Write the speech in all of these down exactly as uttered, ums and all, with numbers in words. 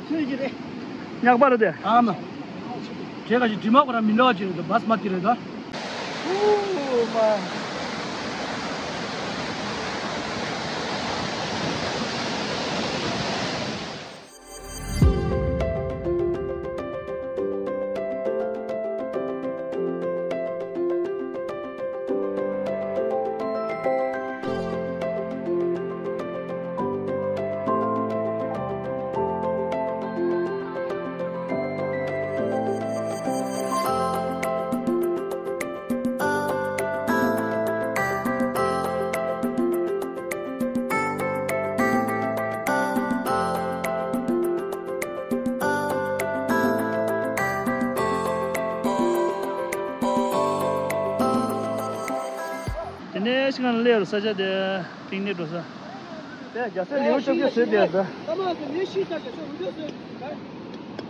ཆོས་ཀྱི་རེད། ཉག་པ་རེད་དེ། ཨ་མ། དེ་ག་ཞིག་དྲི་མ་ཁོ་རང་མི་འདྲ་བ་ཅིག་རེད་དོ། བཱས་མ་ཏི་རེད་དོ། ཨོ་མ། དེ་ནས་ཤི་གང་སླེབས་རུ་ས་ཆ་དེ་པིག་ནིག་འགྲོ་ས། དེ་རྒྱལ་སྲས་ལེའུ་བཅོ་བརྒྱད་བཟོས་དེ་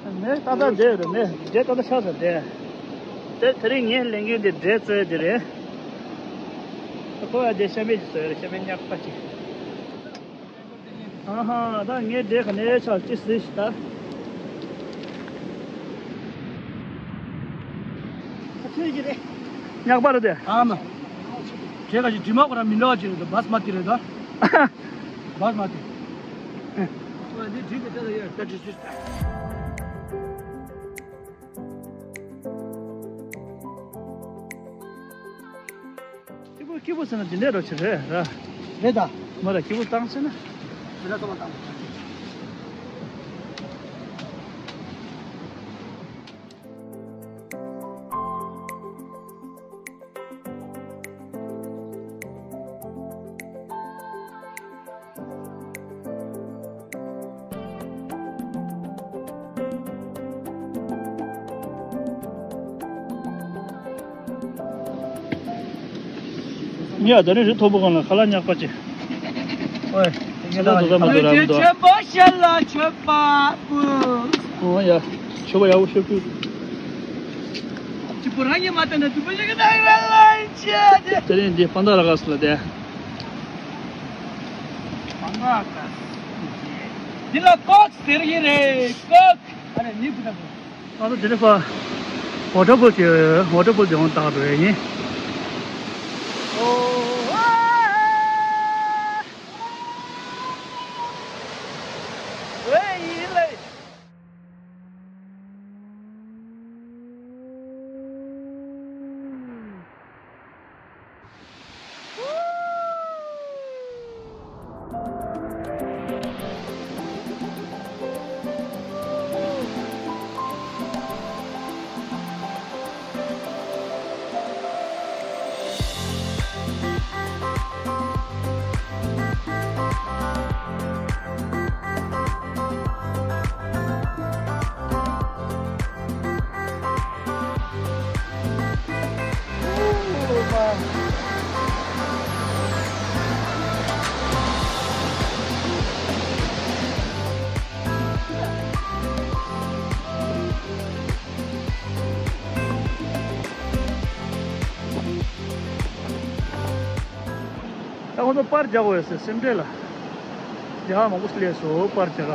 ད། མེ་ཏག་ཏག་འདྲེ་རེད། མེ་འདྲེ་ཏག་ཏག་ཆགས་ས་དེ། དེ་དེ་རིང་ངས་ལེན་གྱི་དེ་འདྲེ་བཙོས་དེ་རེད། ཁོ་ཡ་དེ་ཤ་མེད་ཅིག་བཟོས་རེད། ཤ་མེད་ཉག་པ་ཅིག་ཨ་ཧ། ད་ངས་འདྲེ་ག་ནས་ཆགས་ཅི་སྲིད་ཤི་ད། ཆོས་ཀྱི་རེད། ཉག་པ་རེད་དེ། ཨ་མ། དེ་ག་ཞིག་དྲི་མ་ཁོ་རང་མི་འདྲ་བ་ཅིག་རེད་དོ། བཱས་མ་ཏི་རེད་དོ། བཱས་མ་ཏི། འདི་དྲི་གི་ད་ཡོད་ད་དྲི་སྲིད་ད། སྐྱིད་པོ་སྐྱིད་པོ་ཟེར་ན་འདི་འདྲ་རོ་ཆེ་རེད་ར། རེད་ད། མ་ར་སྐྱིད་པོ་བཏང་ཟེར་ན། དེ་འདྲ་ཚང་མ་བཏང་། ངས་ད་རིང་རི་མཐོ་པོ་སྒང་ལ་ཁ་ལག་ཉག་པ་ཅིག་ཨོའི། ཁ་ལག་འདུག་ག་མ་འདུག་ར་མི་འདུག་མཆོད་པ་ཤ་ལ་མཆོད་པ་སྤོས། ཨོ་ཡ། མཆོད་པ་ཡག་པོ་ཤོད་ཀྱི། ཅི་པོ་རང་ཉིད་མ་བལྟས་ན་དུ་པོ་ཞིག་གི་ནང་ར་ལ་ཅི་ཨ་དེ། དེ་རིང་འདི་པན་དྷ་ར་ག་སི་ལ་དེ། པན་དྷ་ར་ག་སི། འདི་ལ་ཀོག་ཟེར་གྱི་རེད། ཀོག་ཨ་རེ་ནི་བུ་ད་བུ། ཨ་ད་དེ་ནས་ཕ། ཝ་ཊར་ཕོལ་གྱི་ཝ་ཊར་ཕོལ་དེ་འོང་བཏང་འགྲོ་ཡ་ཡིན། ཨོ། ཝེ་ཡི་ལེ། ད་ཁོ་ཚོ་པར་རྒྱག་དགོས་ཡོད་ཟེར། སེམས་ཁྲལ་ལ། རྒྱ་གར་མང་པོ་སླེབས་སོང་པར་རྒྱག་ག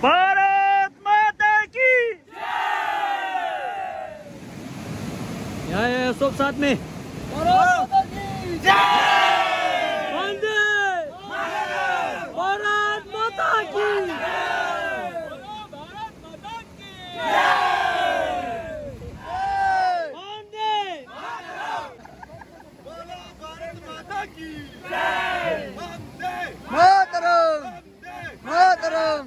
भारत माता की। या, या, या, सब साथ में। भारत माता की जय। वंदे मातरम। भारत माता की जय। बोलो भारत माता की जय। वंदे मातरम। बोलो भारत माता की जय। वंदे मातरम। मातरम।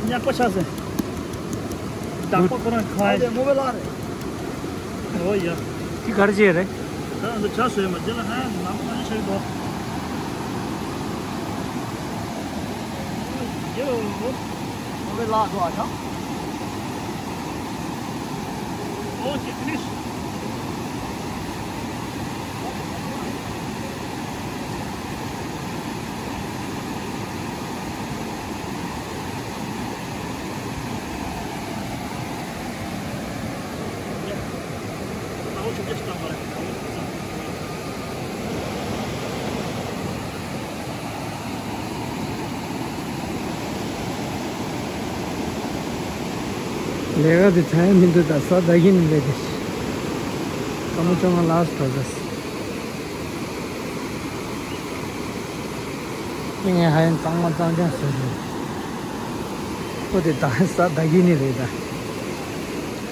ཉག་པ་ཆགས་སོང་། བདག་པོ་ཁོ་རང་ཁ་ཡ། ཨ་ལེ་མོ་བེ་ལ་རེད། ཨོ་ཡ། དེ་ག་རེ་བྱས་རེད། ད་ང་ཚོ་ཇ་བཟོས་མ་རྗེས་ལ་ཧ་ནང་ལ་ཞིག་འགྲོ། ཡོ། ཨོ་ཝེ་ལ་འགྲོ་ཨ་ཅག Okay, finish. ལས་ཀ་དེ་ཚང་མི་འདུག་ད་ས་ད་གིན་ལས་དེ། ཀ་མོ་ཅོང་ལ་ལ་སི་ཊི་རོ་ཟ། ངས་ཧ་ཡང་གཙང་མ་གཙང་རྐྱང་བཟོས་རེད། ཁོ་དེ་ད་ས་ད་གིན་ནི་རེད་ད།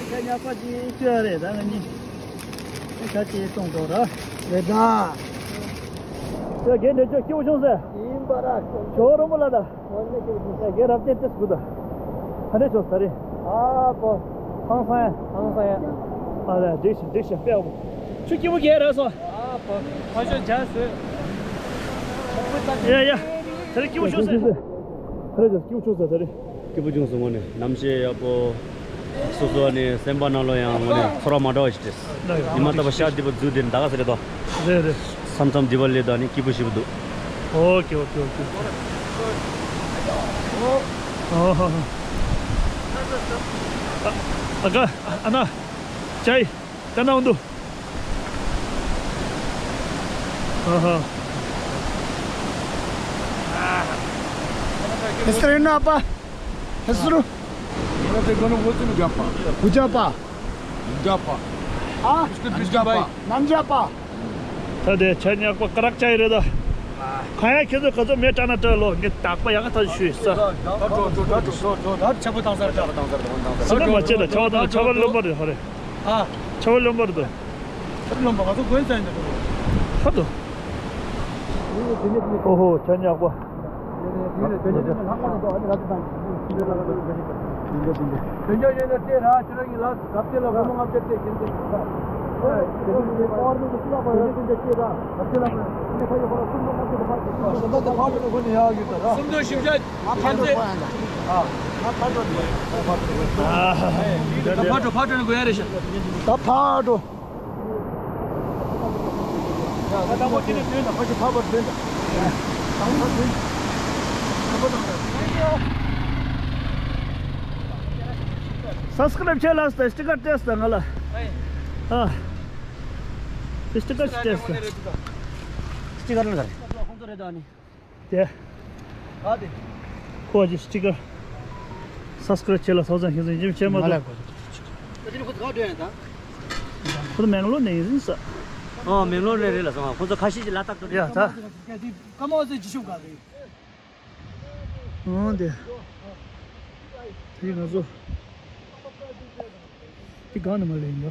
ཁྱེད་ཉག་པ་ཅིག་ཅོ་ཡ་རེད་ད་ང་གཉིས། ཁྱེད་ཆ་ཅིག་གཏོང་དགོས་ར། རེད་ད། ཁྱོད་རྒན་འདྲེ་ཅོ་སྐྱིད་པོ་བྱུང་ཟེར། ཡིན་པ་ར། ཞོ་རོང་པོ་ལ་ད། ཡ་རྒན་རབ་ཅན་ཏེས་དགུ་ད། ཧ་འདྲེ་ཆོག་ས་རེད། ཨ་པོ། ཧང་སང་ཡ། ཧང་སང་ཡ། ཨ་ལ་འགྲིག་ཤག་འགྲིག་ཤག་དཔེ་ཨ་པོ། ཁྱོད་སྐྱིད་པོ་རྒན་ར་སོང་། ཨ་པོ། ཁ་ཤོ་ཇ་བཟོས། ཡ་ཡ། ད་རེས་སྐྱིད་པོ་བྱུང་ཟེར། ད་རེས་ཀྱང་སྐྱིད་པོ་བྱུང་ཟེར་ད་རེས། སྐྱིད་པོ་བྱུང་སོང་། དངོས་གནས་རྣམ་ཤེས་ཡག་པོ། སོ་སོ་ནི་སེམས་པ་ནང་ལོགས་ཡང་དངོས་གནས་ཚོར་བ་མ་འདྲ་བ་ཞིག་སྤྲད། ཉི་མ་རྟག་པར་ཤར་བདེ་པོ་འཛུལ་དེ་ད་ག་ས་རེད་དོ། རེད་རེད། མཚམས་མཚམས་བདེ་པ་ལས་དང་ནི་སྐྱིད་པོ་ཞེ་པོ་འདུག་ཨོ་ཀེ་ཨོ་ཀེ་ཨོ་ཀེ། ཨོ་ཧོ་ཧོ། ཨ་ཨ་ཀ་ཨ་ན་ཅའི་ད་ན་འོང་འདུག་ཨ་ཧ། ཨེ་སི་རེ་ན་པ། ཧེ་སུ་རུ། ང་ཚོའི་སྒོ་ནས་འོ་ཙི་ནུ་རྒྱག་པ། བུ་རྒྱག་པ། རྒྱག་པ། ཨ། རྒྱག་པ། ནམ་རྒྱག་པ། ད་དེ་ཆ་ཉག་པ་ཀ་རག་ཅའི་རེད་ད། གང་ཡང་ཁྱེད་ཚོ་ག་ཚོད་མེད་དྲ་ན་དྲ་ལོ་ངས་དག་པ་ཡག་ག་ཐག་ཞུས་ས། ད་འགྲོ་འགྲོ་ད་འགྲོ་འགྲོ་འགྲོ་ད་ཆེན་པོ་བཏང་ས་རེད་ད། ས་ནི་མ་བྱེད་ད་ཆ་བ་དང་ཆ་བ་རློན་པ་རེད་ཧ་རེ། ཨ། ཆ་བ་རློན་པ་རེད་ད། ཁྱོད་རློན་པ་ང་ཚོ་དགོན་ས་ཡིན་ད། ཧ་དོ། ཨོ་ཧོ་ཆ་ཉག་པ། སུམ་སྟོང་བཞི་བརྒྱ། ཨ། ད་ཕར་འགྲོ་ཕར་འགྲོ་ནས་དགོས་ཡ་རེད་ཤག་ད་ཕར་འགྲོ། སབ་སི་ཀ་རབ་བྱས་ལ་སྟེ་སི་ཊི་ཀར་སྤྲད་སོང་ང་ལ། ཨ། སི་ཊི་ཀར་སྤྲད་སོང་། སི་ཊི་ཀར་ལ་རེད། དེ། ཨ་དེ། ཁོ་ཅི་སི་ཊི་ཀར། སབ་སི་ཀ་རབ་བྱེད་ལ་སོགས་ཙང་ཤེས་ཙང་ཡིན་ཅི་བྱེད་མ་ཐུབ། ད་དེ་ནི་ཁོ་ཚོ་ག་འགྲོ་ཡ་ད། ཁོ་ཚོ་མེང་ལོར་ནས་ཡིན་ཟིན་ས། ཨོ་མེང་ལོར་ནས་རེད་ལ་སོང་ང་། ཁོ་ཚོ་ཁ་ཤས་ཀྱི་ལ་དྭགས་འགྲོ་ཡ་ད། ཀ་མ་བ་ཚོའི་ཇི་ཤུབ་ག་རེད། ཨོ་དེ། དེ་ང་ཚོ། དེ་གང་ནས་མ་ལེན་ག་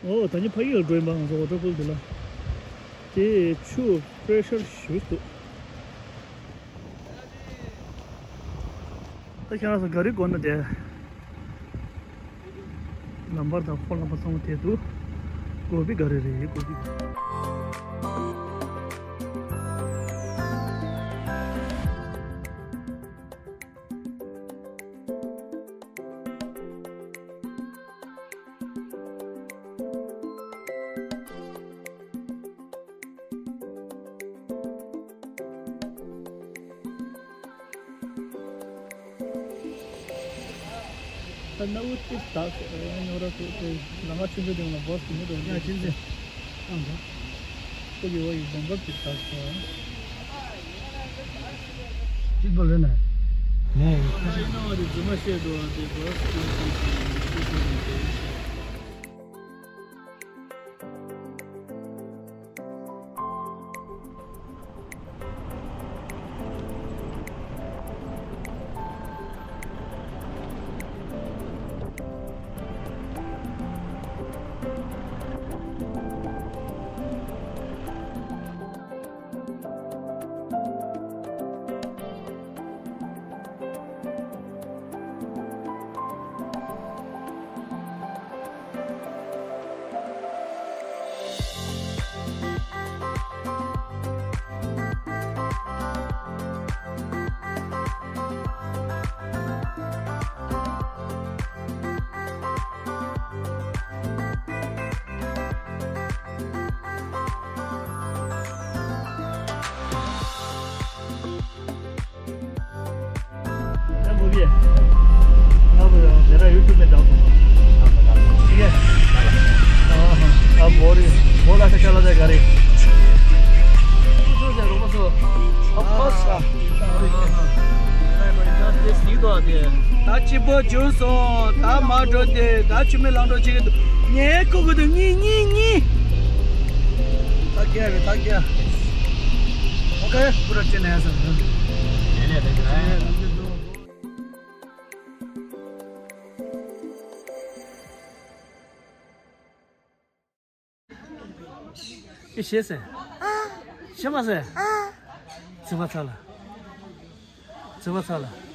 ཨོ་ད་ནི་ཕ་གི་ལ་འགྲོ་ཡིན་པ་ང་ཚོ་ཝ་ཊར་ཕུལ་དེ་ལ། དེ་ཆུ་པེ་རེ་ཤར་ཞུ་འདུག་ད་ཁྱེད་རང་ཚོ་ག་རེ་དགོས་ན་དེ། ལམ་བར་དང་ཁོ་ལམ་བར་ཚང་མ་དེ་འདུག་གོ་བི་ག་རེ་རེད་གོ་བི། ད་ནའུ་ཏི་ད་ཉོ་ར་ཏུ་ཏེ་ལ་ང་ཆུ་ཚོད་དེ་ང་བོས་ཏི་མི་དོ་ཡ་ཆུ་ཚོད་ཨང་ག་ཁོ་གི་བ་ཡི་བོང་བབ་ཀྱི་ད་ས་ཅིག་པོ་ལེ་ན་ནས་ཁ་ཤས་ནོ་རི་རྫུན་མ་བཤད་འདུག་ཨ་ཏེ་བོས་ཏི་ཏི་ཏི་ཏི་ཏི། मेरा YouTube में डाल दूंगा। ठीक है। हाँ, हाँ। अब और बोला से चला जाएगा रे। ད་སྐྱིད་པོ་བྱུང་སོང་། ད་མ་འགྲོ་དེ་ད་ཆུ་མིག་ལང་འགྲོ་བྱེད་ཀྱི་འདུག་ངའི་ཁུག་གི་འདུག་གཉིས་གཉིས་གཉིས། ད་རྒྱལ་རེད་ད་རྒྱལ། ཨོ་ཁེ། པུ་ར་ཅེ་ནས་སོང་། ཨེ་ཤེས་སེ། ཤེས་མ་སེ། ཚིག་པ་ཚ་ལ། ཚིག་པ་ཚ་ལ།